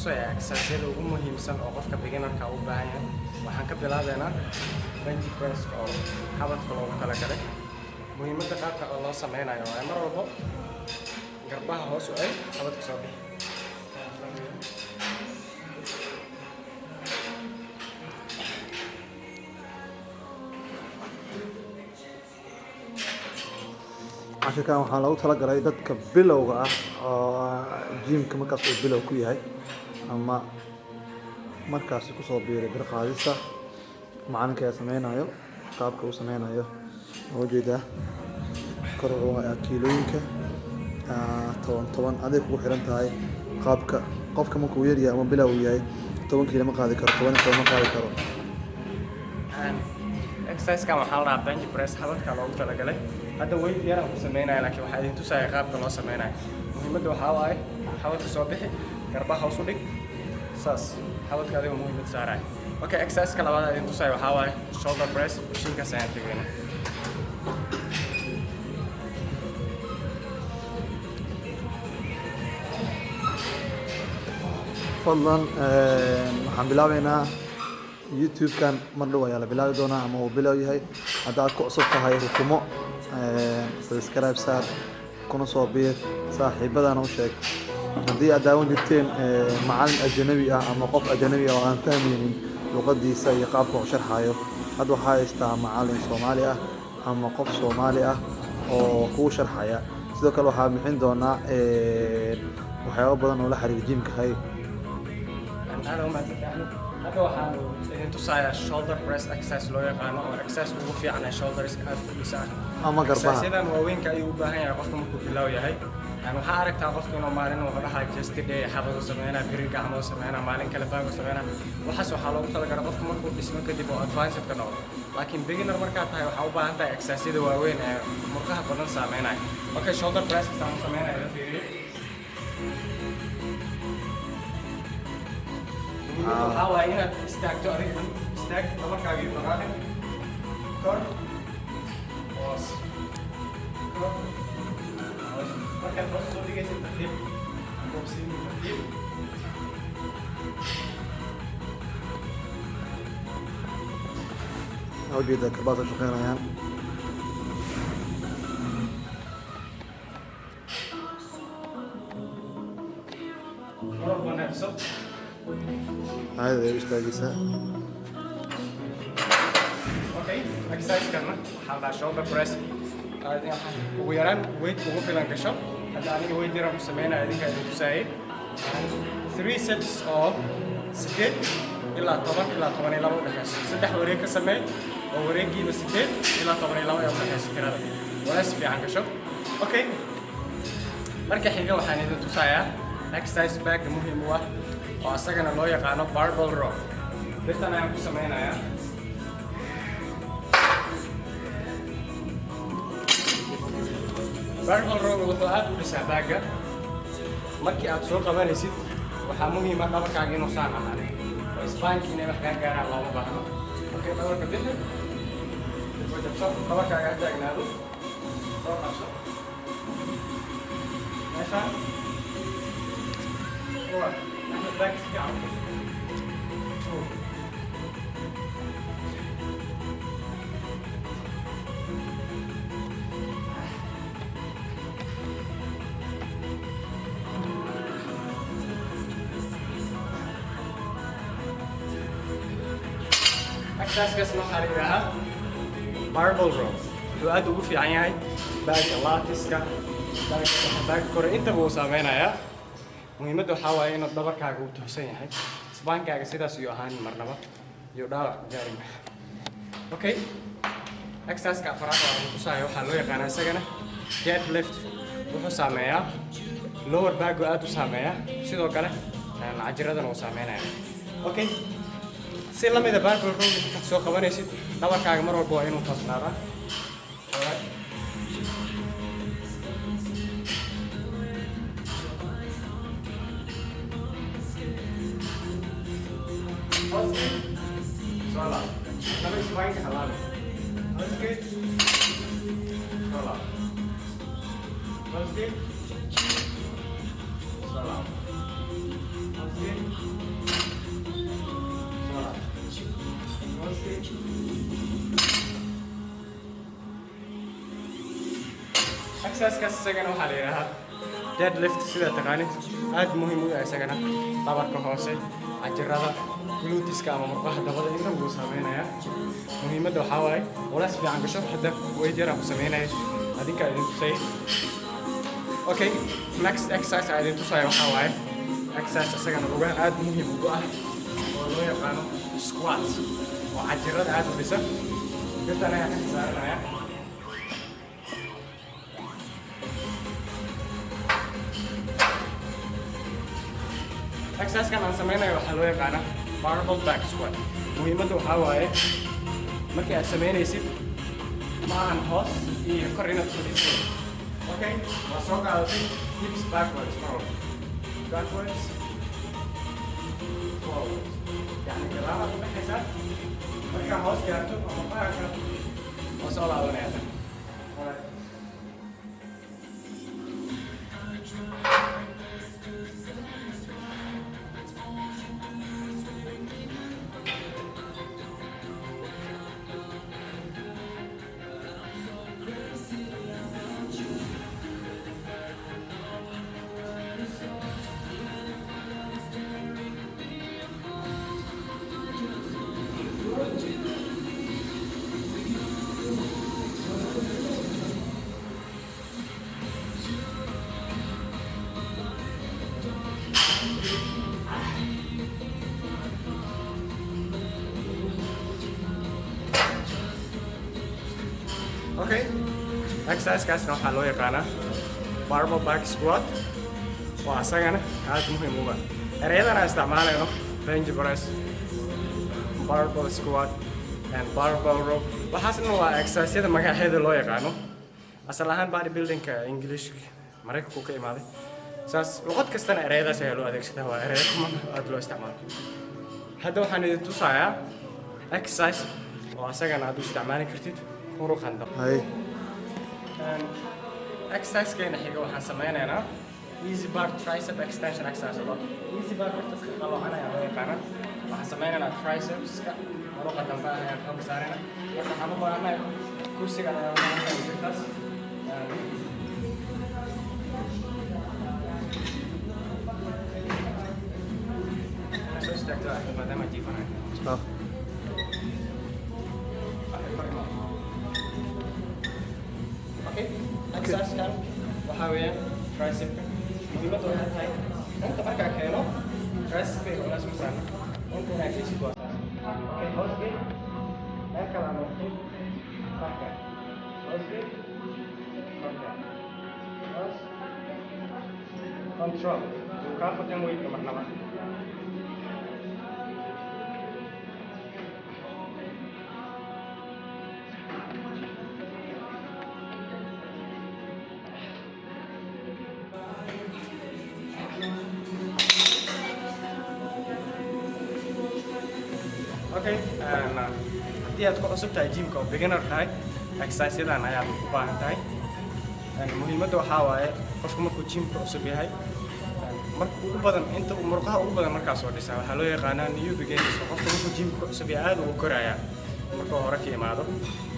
Tusayaa exercise-yada ugu muhiimsan oo qofka beginnerka u baahan yahay. Waxaan ka bilaabeynaa bench press oo xabadka loogu talagalay. Muhiimadda qaabka oo loo sameynayo waa mar walbo garbaha hoos u eg, xabadka soo bixi. Cashirkan waxaa loogu talagalay dadka bilowga ah oo gymka markaas uu bilow ku yahay ama markaasi kusoo biiray bir qaadista. Macalinka ayaa sameynayo, qaabka uu sameynayo waa ujeedaa. Kor wuxuu hayaa kiilooyinka, 10 10. Aday kugu xiran tahay qaabka. Qofka markuu yar yahay ama bilow uu yahay, 10 kiilo ma qaadi karo, 10 iyo 10 ma qaadi karo. Exercise-kan waxaa la dhahaa bench press, xabadka loogu talagalay. Hadda weight yaraan ku sameynaya, laakiin waxaa idin tusaya qaabka loo sameynayo. Muhiimadda waxaa waaye xabadka soo bixi, garbaha hoos u dhig, saas xabadka adigoo muhiimad saaraya. Okay, exercise-ka labaad idin tusaya waxaa waaye shoulder press. Mashiinkaas ayaan tegayna. Fadlan, waxaan bilaabeynaa YouTube-kan mar dhow ayaa la bilaabi doonaa ama uu bilow yahay. Hadda aad ku cusub tahay rukumo, subscribe saar, kuna soo biir, saaxiibadana u sheeg. Haddii aad daawan jirteen macalin ajanabi ah ama qof ajanabi ah oo aan fahmaynin luqadiisa iyo qaabka uu sharxayo, hadda waxaa haystaa macalin Soomaali ah ama qof Soomaali ah oo kuu sharxaya. Sidoo kale waxaa bixin doonaa waxyaabo badan oo la xiriira gymka hay. Aad u mahadsantahay, Axmed. Hadda waxaan idin tusayaa shoulder press exercise loo yaqaano, oo exercise ugu fiican ee shoulderska aad ku dhisa ah ama garbaha. Exercise-yadan waaweynka ayuu u baahan yahay qofka markuu bilow yahay. Yani waxaa aragtaa qofka inuu maalin wuxuu dhahaa chest day, xabadu sameynaa, biri gacmoo sameynaa, maalin kale baagu sameynaa. Waxaas waxaa loogu talagalay qofka markuu dhismo kadib oo advanced ka noqdo, laakiin beginner markaa tahay waxaa u baahan tahay exercise-yada waaweyn ee murqaha badan saameynaya. Okay, shoulder press saan u sameynaya la fiiriyo. Muhiimadda waxaa waaye inaad istaagto adiga dhan, istaag, dhabarkaaga iyo dhaqaaqin, kor hoos, kor hoos. Markaad hoos soo dhigaysid, tartiib boobsiin, tartiib. Waxaa ujeedaa garbahaas ay shaqeynayaan. Mar walba neefso. Caadada ay u istaagaysaa. Okay, exercise-kana waxaa la dhahaa shoulder press. Ugu yaraan weight ugu filan gasho. Hadda aniga weight yaraan ku sameynaya, idinka idin tusaayay. Three sets oo 8 ilaa 10 ilaa 12 udhexeyso. Saddex wareeg ka sameey oo wareegiiba 8 ilaa 12 ee udhexeyso tirada. Walaas fiican gasho. Okay, marka xiga waxaan idin tusayaa exercise bag muhiim u ah oo asagana loo yaqaano barbell row. Birtan ayaan ku sameynayaa. Barbell row wuxuu aad u dhisaa baagga. Markii aad soo qabanaysid, waxaa muhiim ah dhabarkaaga inuu saan ahaanin oo spine inay wax kaa gaaraan looma baahno. Markay dhabarka bixi, dib u jabso, dhabarkaaga ha taagnaado, soo qabso meeshaan. Waa Axmed, baag si fiican u qabso. Two. Exercise-kaasna waxaa la yidhaahaa barbell row. Wuxuu aad ugu fiican yahay baagga, latiska, baagga dhexe, baagga kore, intaba wuu saameynayaa. Muhiimadda waxaa waaye inuu dhabarkaaga uu toosan yahay, spine-kaaga sidaas iyo ahaanin marnaba iyo dhaawac ku gaarin. Okay, exercise-ka afraad oo aan tusaayo waxaa loo yaqaanaa isagana deadlift. Wuxuu saameeyaa lower back aad u saameeyaa, sidoo kale cajiradana uu saameynaya. Okay, si la mida barbell row, markaad soo qabanaysid, dhabarkaaga mar walba waa inuu toosnaadaa. Alright. Hoos soo laab, laba spine-ka halaabay. Hoos soo laab, hoos soo laab, hoos. Exercisekaas isagana waxaa la yidhaahaa deadlift. Sidaa taqaanid, aad muhiim u yahay isagana. Dhabarka hoose, cajirada, gluteska ama murqaha dabada inta wuu saameynayaa. Muhiimadda waxaa waaye culays fiican gasho. Hadda weight yaraan ku sameynaya, adinkaa idin tusay. Okay, next exercise aan idin tusaya waxaa waaye exercise isagana lugaha aad muhiim ugu ah oo loo yaqaano squat, oo cajirada aad u dhisa. Birtan ayaa ka saaranaya. Exercisekan aan sameynayo waxaa loo yaqaanaa barbell back squat. Muhiimadda waxaa waaye markii aad sameynaysid, ma ahan hoos iyo kor inaad fadhiiso. Okay, waa soo qaadatay, hips backwards, forward, backwards, forwards, yani gadaalaad u dhexaysaa. Markaa hoos gaarto ama baanka, waa soo laabanaya tan. Alright. Okay, exercisekaasna waxaa loo yaqaanaa barbell back squat oo asagana aad muhiim uga. Erayadan aan isticmaalayno, bench press, barbell squat and barbell row, waxaasna waa exerciseyada magaceeda loo yaqaano. Asal ahaan bodybuildingka English Maraykanku ka imaaday, saas luqad kastana ereyadaas ayaa loo adeegsadaa. Waa ereyo common aad loo isticmaalo. Hadda waxaan idin tusayaa exercise oo asagana aad u isticmaali kartid muruqan dambe. Hay. Exercisekeena xiga waxaan sameynaynaa EZ bar tricep extension exercise. Oo EZ bar horta iska qaloocan ayaa loo yaqaanaa. Waxaan sameynaynaa tricepska, muruqa dambe ayaan xoog saaraynaa. Marka waxaan u baahannahay kursigan ayaan u baahannahay birtaas. Soo istaagto maadaama jiifanayo. Ah. Kor imaado. Okay, exercise-kan waxaa weeyaan tricepka. Muhiimadda waxay tahay inta markaa keeno tricepka culays ma saarna, inta inaa geysid waa saas. Okay, hoos gey, meel kale aan waqtin, korka hoos gey, korka hoos, control uu kaa faqin weydka marnaba. Okay, and, haddii aad ku cusub tahay gymka oo beginner tahay, exercise-yadan ayaad u baahan tahay. Muhiimadda waxaa waaye qofku markuu gymka cusub yahay, marka ugu badan inta uu murqaha ugu badan markaas soo dhisaa, waxaa loo yaqaanaa new beginners. Oo qofka markuu gymka ku cusub yahay aad ugu korayaa markuu hore ka imaado.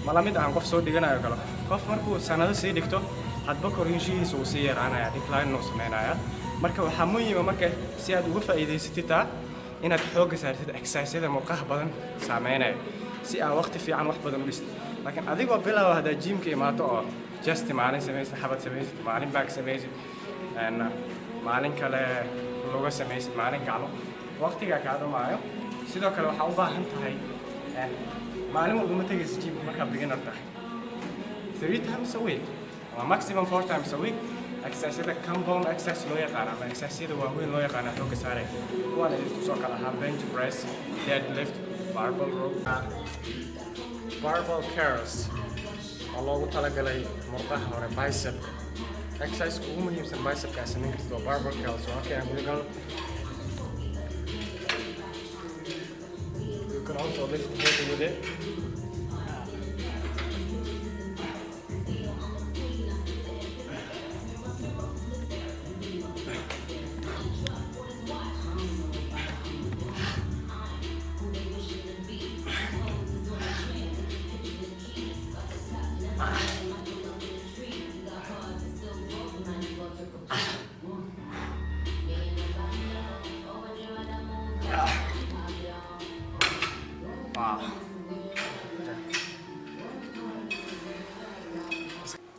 Ma la mid ahan qof soo dhiganayo kale. Qof markuu sanado sii dhigto, hadba koriinshihiisa uu sii yaraanaya, decline uu sameynaya. Marka waxaa muhiima marka si aad uga faa'iidaysatid taa inaad xoogga saartid exercise-yada murqaha badan saameynaya, si aad waqti fiican wax badan u dhistid. Laakiin adigoo bilaaba haddaad gymka imaato oo just maalin samaysid xabad samaysid, maalin back samaysid, maalin kale luga samaysid, maalin gacmo, waqtigaa kaa dhumaayo. Sidoo kale waxaa u baahan tahay maalin walba ma tegaysa gymka markaa beginner tahay. Three times a week ama maximum four times a week exercise-yada compound exercise loo yaqaano ama exercise-yada waaweyn loo yaqaano xoogga saare, kuwaan idin tusoo kala ahaa bench press, deadlift, barbell row, barbell curls oo loogu talagalay murqaha hore, bicep. Exercise ugu muhiimsan bicepka aad samayn kartid waa barbell curls. Oo okay, aan guda galno. You can also lift heavy with it.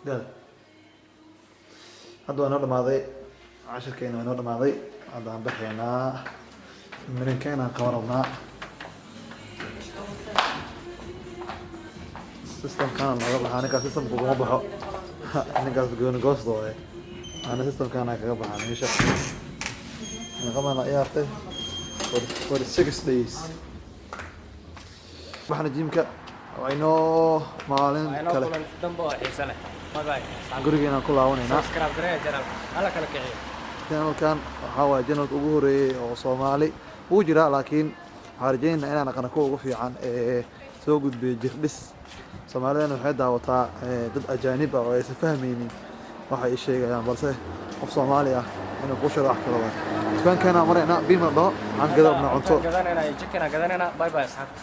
Gad. Hadda waa inoo dhamaaday cashirkeena, waa inoo dhamaaday. Hadda aan baxaynaa, mininkeena aan qaban rabnaa. Systemkana naga baxaa ninkaas, systemka uguma baxo ninkaas, gooni goosta waaye. Ana systemkana kaga baxaa meesha. Meeqa maalin ciyaartay? 46 days. Baxna gymka, waa inoo maalin Waa inoo kale. Kulan dambe oo xiise leh. Bye bye. Gurigeenaan ku laabanaynaa. Subscribe gareeya channel, hala kala kiciyo. Channelkan waxaa waaye channelka ugu horeeyey oo Soomaali wuu jiraa, laakiin waxaan rajaynaynaa inaan aqana kuwa ugu fiican ee soo gudbiya jirdhis. Soomaalidana waxay daawataa dad ajaanib ah oo aysan fahmaynin waxa ay sheegayaan, balse qof Soomaali ah inuu kuu sheego wax kale waay. Dukaankeena maraynaa, biima dhaho, waxaan gadan rabnaa cunto. Gadanayna, chicken aan gadanayna. Bye bye, asxaabta.